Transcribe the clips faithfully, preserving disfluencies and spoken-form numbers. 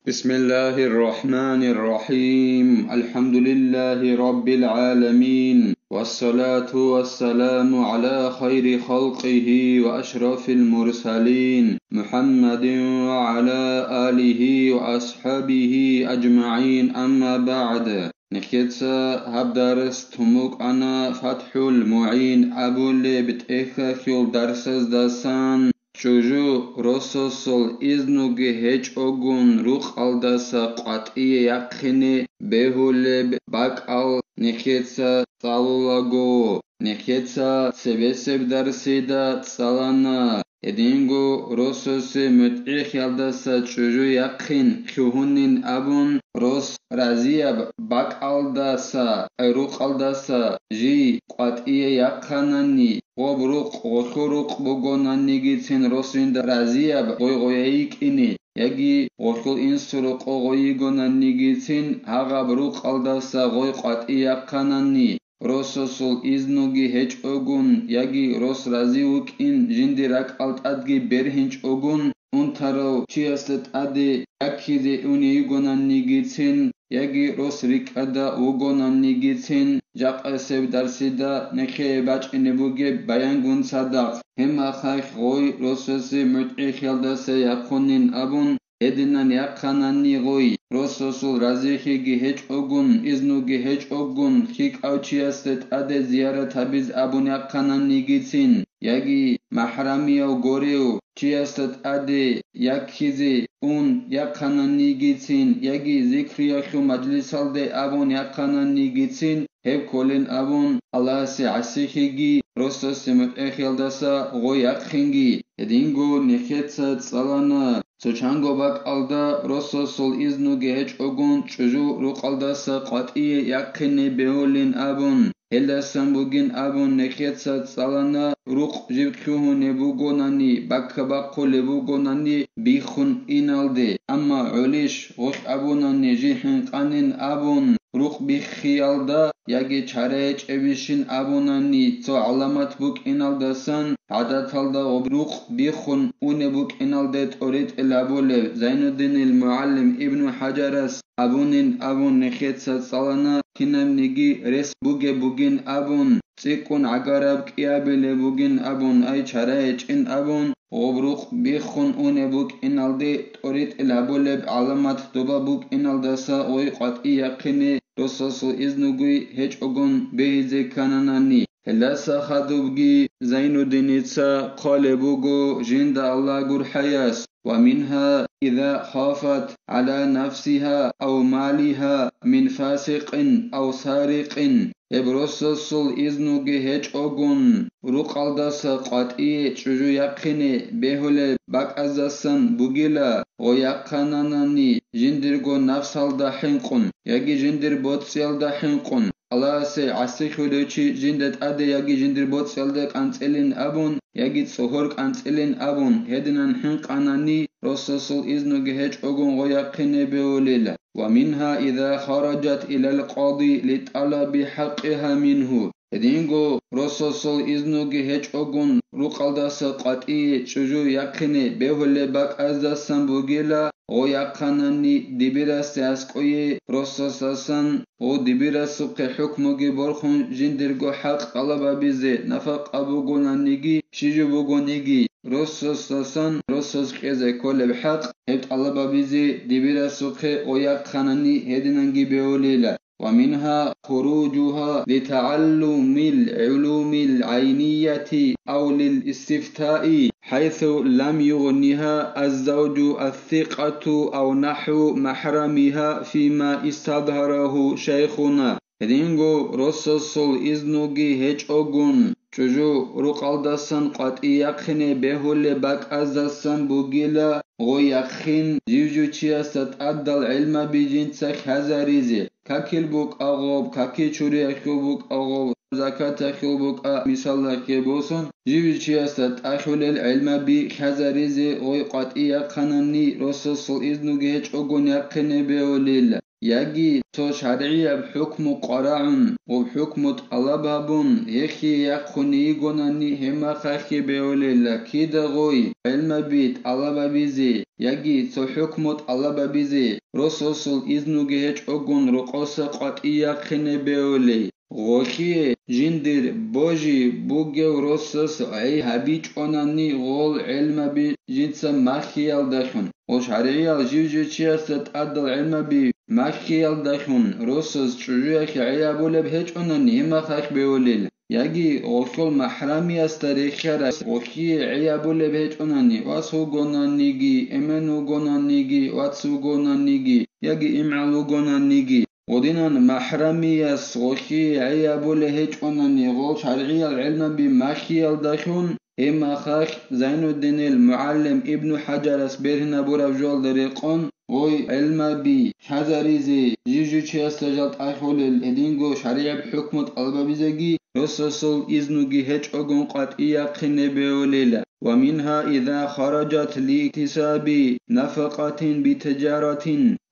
بسم الله الرحمن الرحيم. الحمد لله رب العالمين. والصلاة والسلام على خير خلقه وأشرف المرسلين محمد وعلى آله وأصحابه أجمعين. أما بعد. Нехеца гьаб дарс тумукъана ФатхӀул МугӀин абулеб тӀехьалъул дарсаздасан. ЧӀужу росасул изнуги гьечӀогун рукъалдаса къватӀие яхъине бегьулеб бакӀал нехеца цӀалулаго, нехеца цебесеб дарсида цӀалана. Гьединго росасе мутӀигӀлъиялдаса чӀужу яхъин лъугьунин абун, рос разияб бакӀалдаса, рукъалдаса жий къватӀие яхъанани, гъоб рукъ гъолъул рукъ бугонанигицин рос жинда разияб гъой-гъой йикӀине, яги гъолъул инсул рокъо гъой йигонанигицин гьагъаб рукъалдаса гъой къватӀие яхъанани, росасул изнуги гьечӀогун яги рос рази вукӀин жиндир ракӀал тӀадги бергьинчӀогун, унтарав чиясда тӀаде яккизе уне йигонанигицин, яги рос рикӀкӀада вугонанигицин, жакъасеб дарсида нехее бачӀине бугеб баянгун цадахъ, гьеб мехалъ гъой росасе мутӀигӀлъиялдаса яхъунин абун, гьединан яхъанани гъой, росасул разилъиги гьечӀогун, изнуги гьечӀогун, лъикӀав чиясда тӀаде зиярат гьабиз абун яхъананигицин, яги махӀрамияв горев чиясда тӀаде яккизе ун яхъананигицин, яги зикруялъул мажлисалде абун яхъананигицин, гьеб кколин абун, Аллагьасе гӀасилъиги, росасе мутӀигӀлъиялдаса гъой яхъинги. Гьединго нехеца цӀалана, цо чанго бакӀалда росасул изнуги гьечӀогун чӀужу рукъалдаса къватӀие яхъине бегьулин абун, гьелдасан бугин абун нехеца цӀалана, рукъ жиб лъугьунеб бугонани, бакка бахъулеб бугонани биххун иналде, амма гӀолищ гъолъ абунани жий хӀинкъанин абун, рукъ биххиялда яги чара гьечӀебищин абунани цо гӀаламат букӀиналдасан, гӀадаталда гъоб рукъ биххун унеб букӀиналде тӀоритӀел гьабулеб Зайнуддинил МугӀаллим Ибну ХӀажарас абунин абун нехеца цӀалана, кинабниги рес бугеб бугин абун, цӀикӀкӀун гӀагараб кӀиабилеб бугин абун, ай чара гьечӀин абун, гъоб рукъ биххун унеб букӀиналде тӀоритӀел гьабулеб гӀаламат доба букӀиналдаса гъой къватӀи яхъине росасул изнуги гьечӀогун бегьизе ккананани. Гьелдаса хадубги Зайнуддиница хъвалеб буго жинда Аллагь гурхӀаяс: ومنها إذا خافت على نفسها أو مالها من فاسق أو سارق. Гьеб росасул изнуги гьечӀогун, рукъалдаса къватӀие чӀужу яхъине бегьулеб бакӀаздасан бугила, гъой яхъананани жиндирго нафсалда хӀинкъун, яги жиндир боцӀиялда хӀинкъун, Аллагьасе гӀасилъулев чи жинда тӀаде яги жиндир боцӀиялда кӀанцӀилин абун, яги цӀогьор кӀанцӀилин абун, гьединан хӀинкъанани, росасул изнуги гьечӀогун гъой яхъине бегьулила. ومنها إذا خرجت إلى القاضي لطلب حقها منه. Гьединго росасул изнуги гьечӀогун рукъалдаса къватӀие чӀужу яхъине бегьулеб бакӀаздасан бугила, гъо яхъанани дибирасде аскӀое росасдасан, гъо дибирасухъе хӀукмуги борхун жиндирго хӀакъ тӀалабабизе, нафакъа бугонаниги, щиб жо бугониги, росасдасан росас кьезе кколеб хӀакъ, гьеб тӀалабабизе дибирасухъе гъо яхъанани гьединанги бегьулила. ومنها خروجها لتعلم العلوم العينية أو للاستفتاء، حيث لم يغنها الزوج الثقة أو نحو محرمها فيما استظهره شيخنا. Гьединго росасул изнуги гьечӀогун, чӀужу рукъалдасан къватӀи яхъине бегьулеб бакӀаздасан бугила гъо яхъин, жив-жив чиясда тӀадал гӀилмаби жинца хьазаризе, какил букӀа гъоб, каки чуриялъул букӀа гъоб, закаталъул букӀа, мисалалъе босун, жив-жив чиясда тӀалъулел гӀилмаби хьазаризе гъой къватӀи яхъанани, росасул изнуги гьечӀогун яхъине бегьулила. яги цо шаргӀияб хӀукму къварагӀун, гъоб хӀукму тӀалаб гьабун, гьехие яхъуни йигонани, гьеб мехалъги бегьулила кида гъой гӀелмаби тӀалаб гьабизе, яги цо хӀукму тӀалаб гьабизе, росасул изнуги гьечӀогун рокъоса къватӀий яхъине бегьулей. Гъолъие жиндир божи бугев росас гӀей гьабичӀонани гъол гӀелмаби жинца махьиялдалъун, ва шаргӀиял жив-жив чиясда тӀадал гӀелмаби махьиялдалъун росас чӀужуялъе гӀей абулеб гьечӀонани, гьеб мехалъ бегьулел, яги гъолъул махӀрамиясда рехиарас гъолъие гӀей абулеб гьечӀонани, вас вугонаниги, эмен вугонаниги, вац вугонаниги, яги имгӀал вугонаниги. Гъодинан махӀрамияс гъолъие гӀей абулеб гьечӀонани, гъол шаргӀиял гӀелмаби махьиялдалъун, гьеб мехалъ Зайнуддинил мугӀалим Ибну ХӀажарас бергьинабураб жоялда рекъон, гъой гӀелмаби лъазаризе, жив-жив чиясда жал тӀахьулел, гьединго шаргӀияб хӀукму тӀалаб гьабизеги, росасул изнуги гьечӀогун къватӀий яхъине бегьулела. ومنها إذا خرجت لاكتساب نفقة بتجارة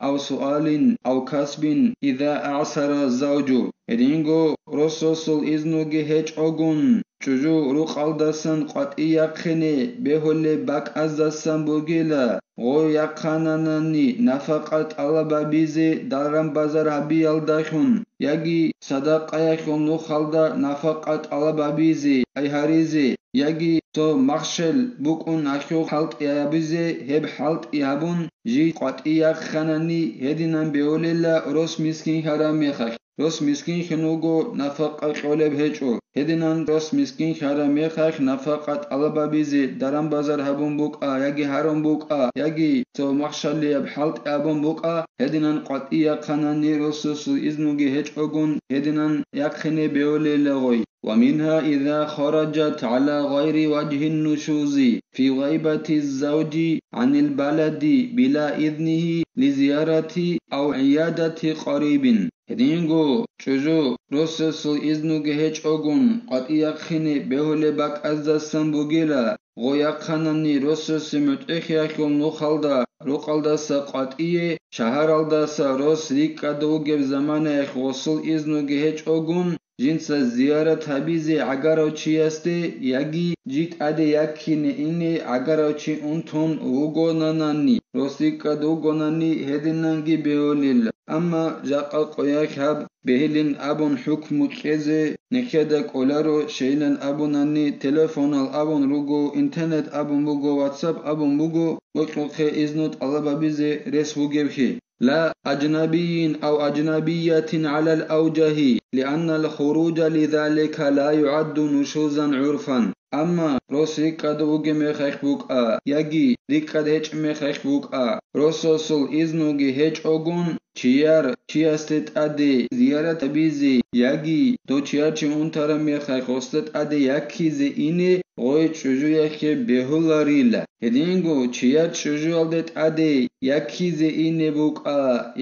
أو سؤال أو كسب إذا أعسر الزوج. Гьединго росасул изнуги гьечӀогун, чӀужу рукъалдасан къватӀий яхъине бегьулеб бакӀаздасан бугила, гъой яхъананани нафакъа тӀалаб гьабизе даран-базар гьабиялдалъун, яги садакъаялъул нухалда нафакъа тӀалаб гьабизе, гӀайгьаризе, яги цо махщел букӀун ахьул хӀалтӀи гьабизе, гьеб хӀалтӀи гьабун, жий къватӀий яхъанани, гьединан бегьулела рос мискинлъараб мехалъ. Рос мискинлъун вуго, нафакъа кьолеб гьечӀо. Гьединан рос мискинлъараб мехалъ нафакъа тӀалаб гьабизе даран-базар гьабун букӀа, яги гьарун букӀа, яги цо махщалияб хӀалтӀи гьабун букӀа, гьединан къватӀий яхъанани росасул изнуги гьечӀогун, гьединан яхъине бегьулела гъой. ومنها إذا خرجت على غير وجه النشوز في غيبة الزوج عن البلد بلا إذنه لزيارة أو عيادة قريب. Гьединго чӀужу росасул изнуги гьечӀогун къватӀий яхъине бегьулеб бакӀаздасан бугила, гъой яхъанани росасе мутӀигӀлъиялъул нухалда рукъалдаса къватӀие, шагьаралдаса рос рикӀкӀад вугеб заманаялъ гъосул изнуги гьечӀогун, жинца зиярат гьабизе гӀагарав чиясде яги жий тӀаде яккине ине гӀагарав чи унтун вугонанани, рос рикӀкӀад вугонани, гьединанги бегьулел. Амма жакъа къоялъ гьаб бегьилин абун хӀукму кьезе нехеда кӀоларо, щайилан абунани, телефонал абун руго, интернет абун буго, WhatsApp абун буго, бокьухъе изну тӀалаб гьабизе рес бугевхъи. لا أجنبي أو أجنبية على الأوجه، لأن الخروج لذلك لا يعد نشوزا عرفا. Амма рос рикӀкӀад вугеб мехалъ букӀа, яги рикӀкӀад гьечӀеб мехалъ букӀа, росасул изнуги гьечӀогун, чияр чиясде тӀаде зиярат гьабизе, яги дов чияр чи унтараб мехалъ гъосда тӀаде яккизе ине гъой чӀужуялъе бегьуларила. Гьединго чияр чӀужуялде тӀаде яккизе ине букӀа,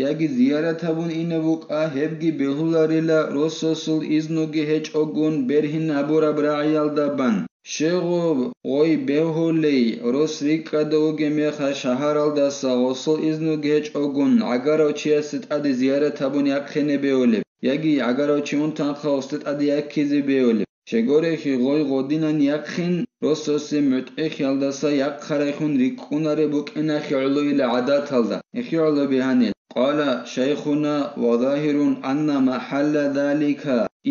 яги зиярат гьабун ине букӀа, гьебги бегьуларила росасул изнуги гьечӀогун бергьинабураб рагӀиялда бан. Щегъуб гъой бегьулей, рос рикӀкӀад вугеб мехалъ шагьаралдаса гъосул изнуги гьечӀогун гӀагарав чиясде тӀаде зиярат гьабун яхъине бегьулеб, яги гӀагарав чи унтанха гъосда тӀаде яккизе бегьулеб. Щегорехи гъой гъодинан яхъин, росасе мутӀигӀлъиялдаса яхъарайхун рикӀкӀунареб букӀиналъе гӀолойила гӀадаталда. Эхи гӀоло бигьанил. قال شيخنا: وظاهر أن محل ذلك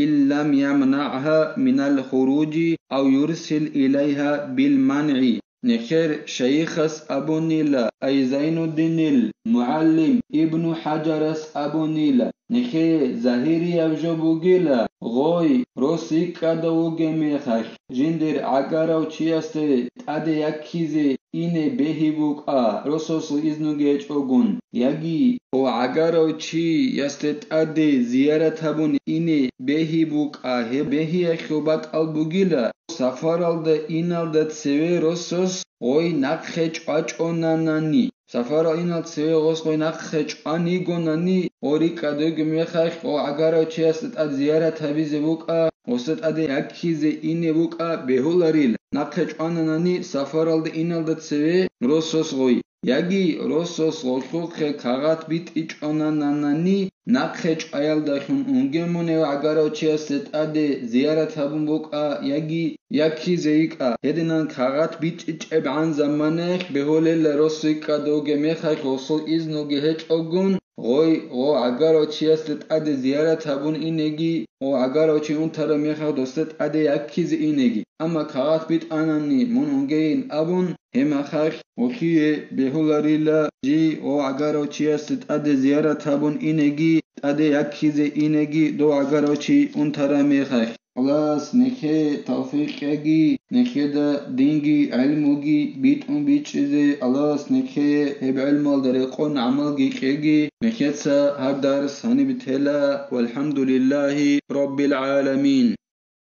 إن لم يمنعها من الخروج أو يرسل إليها بالمنع. Нехер шайихас абунила, ай Зайнуддинил мугӀалим Ибну ХӀажарас абунила, нехее загьирияб жо бугила, гъой рос рикӀкӀада вугеб мехалъ, жиндир гӀагарав чиясде тӀаде яккизе ине бегьи букӀа, росасул изнуги гьечӀогун, яги гъо гӀагарав чиясде тӀаде зиярат гьабун ине бегьи букӀа, гьеб бегьиялъул бакӀал бугила, сафаралда иналда цеве росас гъой нахъе чӀвачӀонанани. Сафарал инал цеве гъос гъой нахъе чӀван йигонани, гъо рикӀкӀад вугеб мехалъ, гъо гӀагарав чиясда тӀад зиярат гьабизе букӀа, гъосда тӀаде яккизе ине букӀа бегьуларил, нахъе чӀвананани сафаралда иналда цеве росас гъой. яги росас гъолъухъе кагъат битӀичӀонанани, нахъе чӀваялдалъун унге мунев гӀагарав чиясде тӀаде зиярат гьабун букӀа, яги яккизе йикӀа. Гьединан кагъат бичӀчӀичӀебгӀан заманаялъ бегьулелла рос йикӀа довге мехалъ гъосул изнуги гьечӀогун, гъой гъо гӀагарав чиясде тӀаде зиярат гьабун инеги, гъо гӀагарав чи унтараб мехалъ досде тӀаде яккизе инеги. Амма кагъат битӀанани мун унгейин абун, гьеб мехалъ гъолъие бегьуларила жий гъо гӀагарав чиясде тӀаде зиярат гьабун инеги, тӀаде яккизе инеги дов гӀагарав чи унтараб мехалъ. Аллагьас нехее тавфикъ кьеги, нехеда динги гӀилмуги битӀун бичӀчӀизе Аллагьас нехее гьеб гӀилмуялда рекъон гӀамалги кьеги, нехеца гьаб дарс гьаниб тела, валхӀамдулиллагьи раббил гӀаламин.